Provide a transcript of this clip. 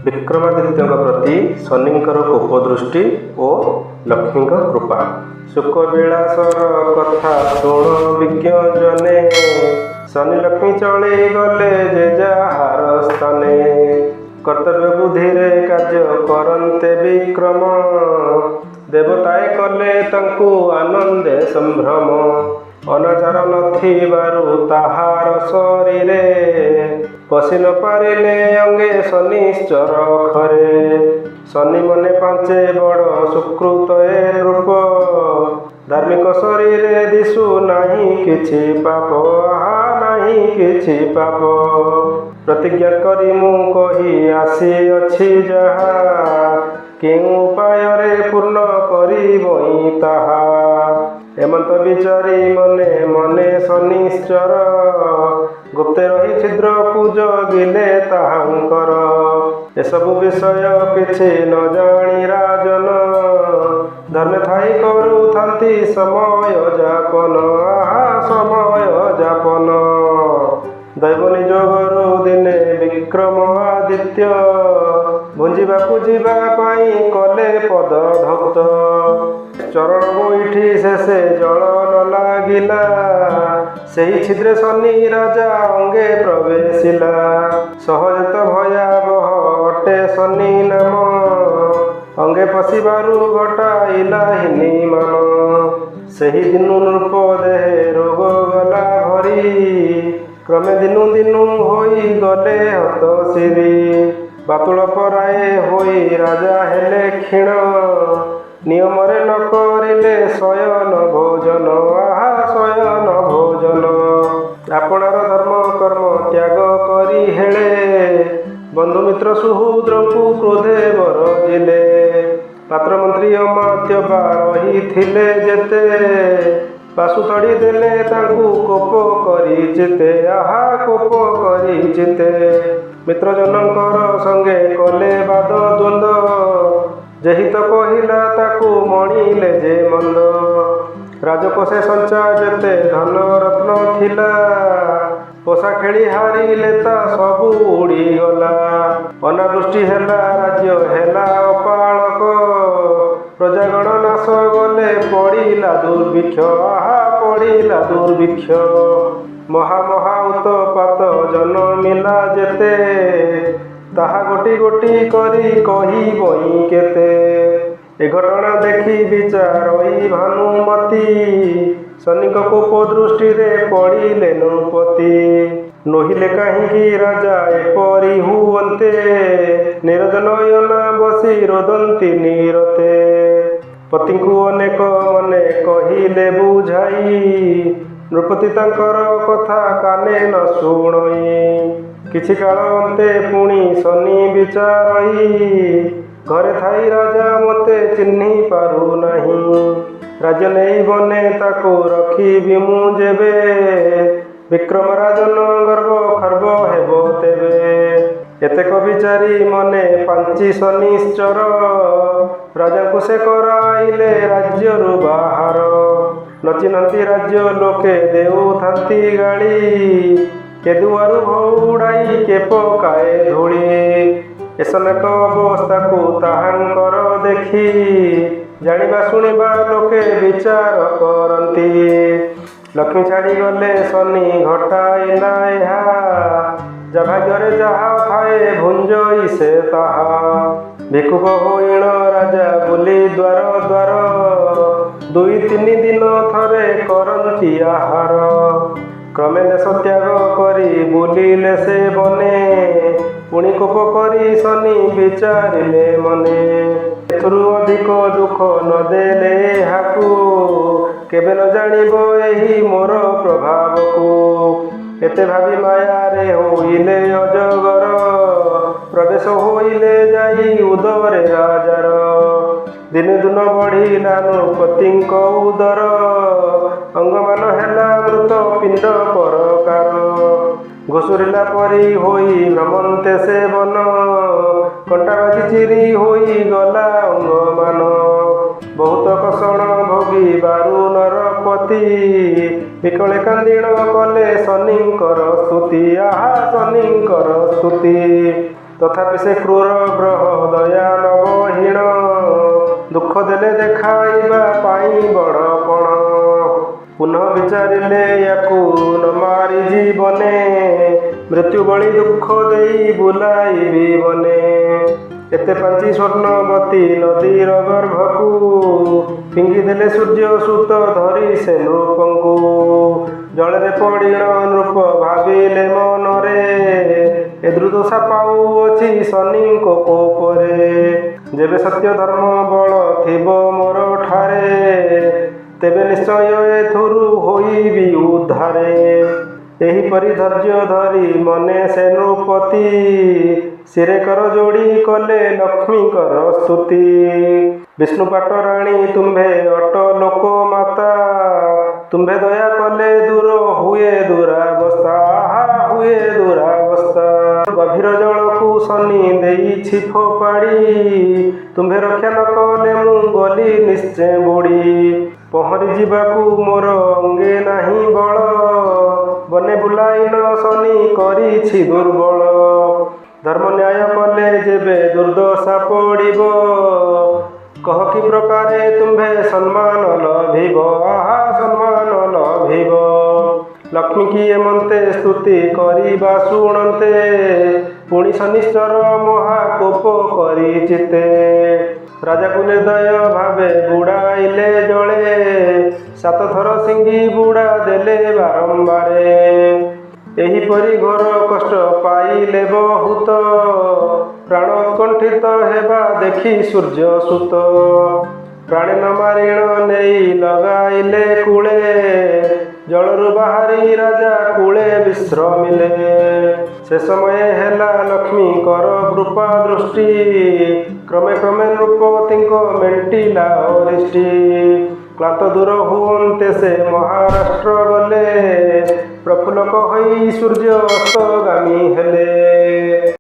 ବିକ୍ରମାଦିତ୍ୟଙ୍କ ପ୍ରତି ଶନିଙ୍କର କୋପ ଦୃଷ୍ଟି ଓ ଲକ୍ଷ୍ମୀଙ୍କ କୃପା। ଶୁକ ବିଳାସର କଥା ଶୁଣ ବିଜ୍ଞ ଜନେ, ଶନି ଲକ୍ଷ୍ମୀ ଚଳି ଗଲେ ଯେ ଯାହାର ସ୍ଥାନେ। କର୍ତ୍ତବ୍ୟ ବୁଦ୍ଧିରେ କାର୍ଯ୍ୟ କରନ୍ତେ ବିକ୍ରମ, ଦେବତାଏ କଲେ ତାଙ୍କୁ ଆନନ୍ଦେ ସମ୍ଭ୍ରମ। ଅନାଚାର ନଥିବାରୁ ତାହାର ଶରୀରେ, ପଶି ନ ପାରିଲେ ଅଙ୍ଗେ ଶନିଶ୍ଚର ଖରେ। ଶନି ମନେ ପାଞ୍ଚେ ବଡ଼ ସୁକୃତ ଏ ନୃପ, ଧାର୍ମିକ ଶରୀରେ ଦିଶୁ ନାହିଁ କିଛି ପାପ, ଆହା ନାହିଁ କିଛି ପାପ। ପ୍ରତିଜ୍ଞା କରି ମୁଁ କହି ଆସିଅଛି ଯାହା, କେଉଁ ଉପାୟରେ ପୂର୍ଣ୍ଣ କରିବଇଁ ତାହା। ଏମନ୍ତ ବିଚାରି ମନେ ମନେ ଶନିଶ୍ଚର, ଗୁପ୍ତେ ରହି ଛିଦ୍ରକୁ ଜଗିଲେ ତାହାଙ୍କର। ଏସବୁ ବିଷୟ କିଛି ନ ଜାଣି ରାଜନ, ଧର୍ମେ ଥାଇ କରୁଥାନ୍ତି ସମୟ ଯାପନ, ଆହା ସମୟ ଯାପନ। ଦୈବ ନିଯୋଗରୁ ଦିନେ ବିକ୍ରମ ଆଦିତ୍ୟ, ଭୁଞ୍ଜିବାକୁ ଯିବା ପାଇଁ କଲେ ପଦ ଧୌତ। ଚରଣ ଗୋଇଠି ଶେଷେ ଜଳ ନ ଲାଗିଲା, ସେହି ଛିଦ୍ରେ ଶନି ରାଜା ଅଙ୍ଗେ ପ୍ରବେଶିଲା। ସହଜେ ତ ଭୟାବହ ଅଟେ ଶନି ନାମ, ଅଙ୍ଗେ ପଶିବାରୁ ଘଟାଇଲା ହୀନିମାନ। ସେହି ଦିନୁ ନୃପ ଦେହେ ରୋଗ ଗଲା ଭରି, କ୍ରମେ ଦିନୁ ଦିନୁ ହୋଇ ଗଲେ ହତଶିରୀ। ବାତୁଳ ପରାଏ ହୋଇ ରାଜା ହେଲେ କ୍ଷୀଣ, ନିୟମରେ ନ କରିଲେ ଶୟନ ଭୋଜନ, ଆହା ଶୟନ ଭୋଜନ। ଆପଣାର ଧର୍ମ କର୍ମ ତ୍ୟାଗ କରି ହେଳେ, ବନ୍ଧୁମିତ୍ର ସୁହୃଦଙ୍କୁ କ୍ରୋଧେ ବରଜିଲେ। ପାତ୍ରମନ୍ତ୍ରୀ ଅମାତ୍ୟ ବା ରହିଥିଲେ ଯେତେ, ପାଶୁ ତଡ଼ି ଦେଲେ ତାଙ୍କୁ କୋପ କରି ଚିତ୍ତେ, ଆହା କୋପ କରି ଚିତ୍ତେ। ମିତ୍ରଜନଙ୍କର ସଙ୍ଗେ କଲେ ବାଦ ଦ୍ୱନ୍ଦ୍ୱ, ଯେହିତ କହିଲା ତାକୁ ମଣିଲେ ଯେ ମନ୍ଦ। ରାଜକୋଷେ ସଞ୍ଚା ଯେତେ ଧନ ରତ୍ନ ଥିଲା, ପଶା ଖେଳି ହାରିଲେ ତା ସବୁ ଉଡ଼ିଗଲା। ଅନାବୃଷ୍ଟି ହେଲା ରାଜ୍ୟ ହେଲା ଅପାଳକ, ପ୍ରଜାଗଣ ନାଶ ଗଲେ ପଡ଼ିଲା ଦୁର୍ଭିକ୍ଷ, ଆହା ପଡ଼ିଲା ଦୁର୍ଭିକ୍ଷ। ମହା ମହା ଉତ୍ପାତ ଜନମିଲା ଯେତେ, ତାହା ଗୋଟି ଗୋଟି କରି କହିବଇଁ କେତେ। ଏ ଘଟଣା ଦେଖି ବିଚାରଇ ଭାନୁମତୀ, ଶନିଙ୍କ କୋପ ଦୃଷ୍ଟିରେ ପଡ଼ିଲେ ନୃପତି। ନୋହିଲେ କାହିଁକି ରାଜା ଏପରି ହୁଅନ୍ତେ, ନୀରଜ ନୟନା ବସି ରୋଦନ୍ତି ନିରତେ। ପତିଙ୍କୁ ଅନେକ ମନେ କହିଲେ ବୁଝାଇ, ନୃପତି ତାଙ୍କର କଥା କାନେ ନ ଶୁଣଇ। କିଛି କାଳ ଅନ୍ତେ ପୁଣି ଶନି ବିଚାରଇ, ଘରେ ଥାଇ ରାଜା ମୋତେ ଚିହ୍ନି ପାରୁନାହିଁ। ରାଜ୍ୟ ନେଇ ବନେ ତାକୁ ରଖିବି ମୁଁ ଯେବେ, ବିକ୍ରମ ରାଜନ ଗର୍ବ ଖର୍ବ ହେବ ତେବେ। ଏତେକ ବିଚାରି ମନେ ପାଞ୍ଚି ଶନିଶ୍ଚର, ରାଜାଙ୍କୁ ସେ କରାଇଲେ ରାଜ୍ୟରୁ ବାହାର। ନ ଚିହ୍ନନ୍ତି ରାଜ୍ୟ ଲୋକେ ଦେଉଥାନ୍ତି ଗାଳି, କେ ଦୁଆରୁ ଘଉଡ଼ାଇ କେ ପକାଏ ଧୂଳି। ଏସନେକ ଅବସ୍ଥାକୁ ତାହାଙ୍କର ଦେଖି, ଜାଣିବା ଶୁଣିବା ଲୋକେ ବିଚାର କରନ୍ତି। ଲକ୍ଷ୍ମୀ ଛାଡ଼ିଗଲେ ଶନି ଘଟାଇଲା ଏହା, ଯା ଭାଗ୍ୟରେ ଯାହା ଥାଏ ଭୁଞ୍ଜଇ ସେ ତାହା। ଭିକ୍ଷୁକ ହୋଇଣ ରାଜା ବୁଲି ଦ୍ୱାର ଦ୍ୱାର, ଦୁଇ ତିନି ଦିନ ଥରେ କରନ୍ତି ଆହାର। କ୍ରମେ ଦେଶ ତ୍ୟାଗ କରି ବୁଲିଲେ ସେ ବନେ, ପୁଣି କୋପ କରି ଶନି ବିଚାରିଲେ ମନେ। ଏଥିରୁ ଅଧିକ ଦୁଃଖ ନ ଦେଲେ ଏହାକୁ, କେବେ ନ ଜାଣିବ ଏହି ମୋର ପ୍ରଭାବକୁ। ଏତେ ଭାବି ମାୟାରେ ହୋଇଲେ ଅଜଗର, ପ୍ରବେଶ ହୋଇଲେ ଯାଇ ଉଦରେ ରାଜାର। ଦିନୁ ଦିନ ବଢ଼ିଲା ନୃପତିଙ୍କ ଉଦର, ଅଙ୍ଗମାନ ହେଲା ମୃତ ପିଣ୍ଡ ପରକାର। ଘୁଷୁରିଲା ପରି ହୋଇ ଭ୍ରମନ୍ତେ ସେ ବନ, କଣ୍ଟା ବାଜି ଚିରି ହୋଇଗଲା ଅଙ୍ଗମାନ। ବହୁତ କଷଣ ଭୋଗିବାରୁ ନରପତି, ବିକଳେ କାନ୍ଦିଣ କଲେ ଶନିଙ୍କର ସ୍ତୁତି, ଆହା ଶନିଙ୍କର ସ୍ତୁତି। ତଥାପି ସେ କ୍ରୂର ଗ୍ରହ ଦୟାନବହୀଣ, ଦୁଃଖ ଦେଲେ ଦେଖାଇବା ପାଇଁ ବଡ଼ପଣ। ପୁନଃ ବିଚାରିଲେ ୟାକୁ ନ ମାରି ଜୀବନେ, ମୃତ୍ୟୁ ଭଳି ଦୁଃଖ ଦେଇ ବୁଲାଇବି ବନେ। ଏତେ ପାଞ୍ଚି ସ୍ୱର୍ଣ୍ଣବତୀ ନଦୀର ଗର୍ଭକୁ ଫିଙ୍ଗିଦେଲେ ସୂର୍ଯ୍ୟ ସୁତ ଧରି ସେ ନୃପଙ୍କୁ। ଜଳରେ ପଡ଼ିଣ ନୃପ ଭାବିଲେ ମନରେ, ଏ ଦୁର୍ଦଶା ପାଉଅଛି ଶନିଙ୍କ କୋପରେ। ଯେବେ ସତ୍ୟ ଧର୍ମ ବଳ ଥିବ ମୋର ଠାରେ, ତେବେ ନିଶ୍ଚୟ ଏଥିରୁ ହୋଇବି ଉଦ୍ଧାରେ। ଏହିପରି ଧୈର୍ଯ୍ୟ ଧରି ମନେ ସେ ନୃପତି, ଶିରେ କର ଯୋଡ଼ି କଲେ ଲକ୍ଷ୍ମୀଙ୍କର ସ୍ତୁତି। ବିଷ୍ଣୁ ପାଟରାଣୀ ତୁମ୍ଭେ ଅଟ ଲୋକମାତା, ତୁମ୍ଭେ ଦୟା କଲେ ଦୂର ହୁଏ ଦୁରାବସ୍ଥା, ହୁଏ ଦୁରାବସ୍ଥା। ଗଭୀର ଜଳକୁ ଶନି ଦେଇଛି ଫୋପାଡ଼ି, ତୁମ୍ଭେ ରକ୍ଷା ନ କଲେ ମୁଁ ଗଲି ନିଶ୍ଚେ ବୁଡ଼ି। ପହଁରି ଯିବାକୁ ମୋର ଅଙ୍ଗେ ନାହିଁ ବଳ, ବନେ ବୁଲାଇଣ ଶନି କରିଛି ଦୁର୍ବଳ। ଧର୍ମ ନ୍ୟାୟ କଲେ ଯେବେ ଦୁର୍ଦଶା ପଡ଼ିବ, କହ କି ପ୍ରକାରେ ତୁମ୍ଭେ ସମ୍ମାନ ଲଭିବ, ଆହା ସମ୍ମାନ ଲଭିବ। ଲକ୍ଷ୍ମୀ କି ଏମନ୍ତେ ସ୍ତୁତି କରିବା ଶୁଣନ୍ତେ, ପୁଣି ଶନିଶ୍ଚର ମହାକୋପ କରି ଚିତ୍ତେ। ରାଜାକୁ ନିର୍ଦ୍ଦୟ ଭାବେ ବୁଡ଼ାଇଲେ ଜଳେ, ସାତଥର ଶିଙ୍ଗି ବୁଡ଼ା ଦେଲେ ବାରମ୍ବାରେ। ଏହିପରି ଘୋର କଷ୍ଟ ପାଇଲେ ବହୁତ, ପ୍ରାଣ ଉତ୍କଣ୍ଠିତ ହେବା ଦେଖି ସୂର୍ଯ୍ୟ ସୁତ। ପ୍ରାଣେ ନ ମାରିଣ ନେଇ ଲଗାଇଲେ କୂଳେ, ଜଳରୁ ବାହାରି ରାଜା କୂଳେ ବିଶ୍ରମିଲେ। ସେ ସମୟେ ହେଲା ଲକ୍ଷ୍ମୀଙ୍କର କୃପା ଦୃଷ୍ଟି, କ୍ରମେ କ୍ରମେ ନୃପତିଙ୍କ ମେଣ୍ଟିଲା ଅରିଷ୍ଟି। କ୍ଳାନ୍ତ ଦୂର ହୁଅନ୍ତେ ସେ ମହାରାଷ୍ଟ୍ର ଗଲେ, ପ୍ରଫୁଲ୍ଲକ ହୋଇ ସୂର୍ଯ୍ୟ ଅସ୍ତଗାମୀ ହେଲେ।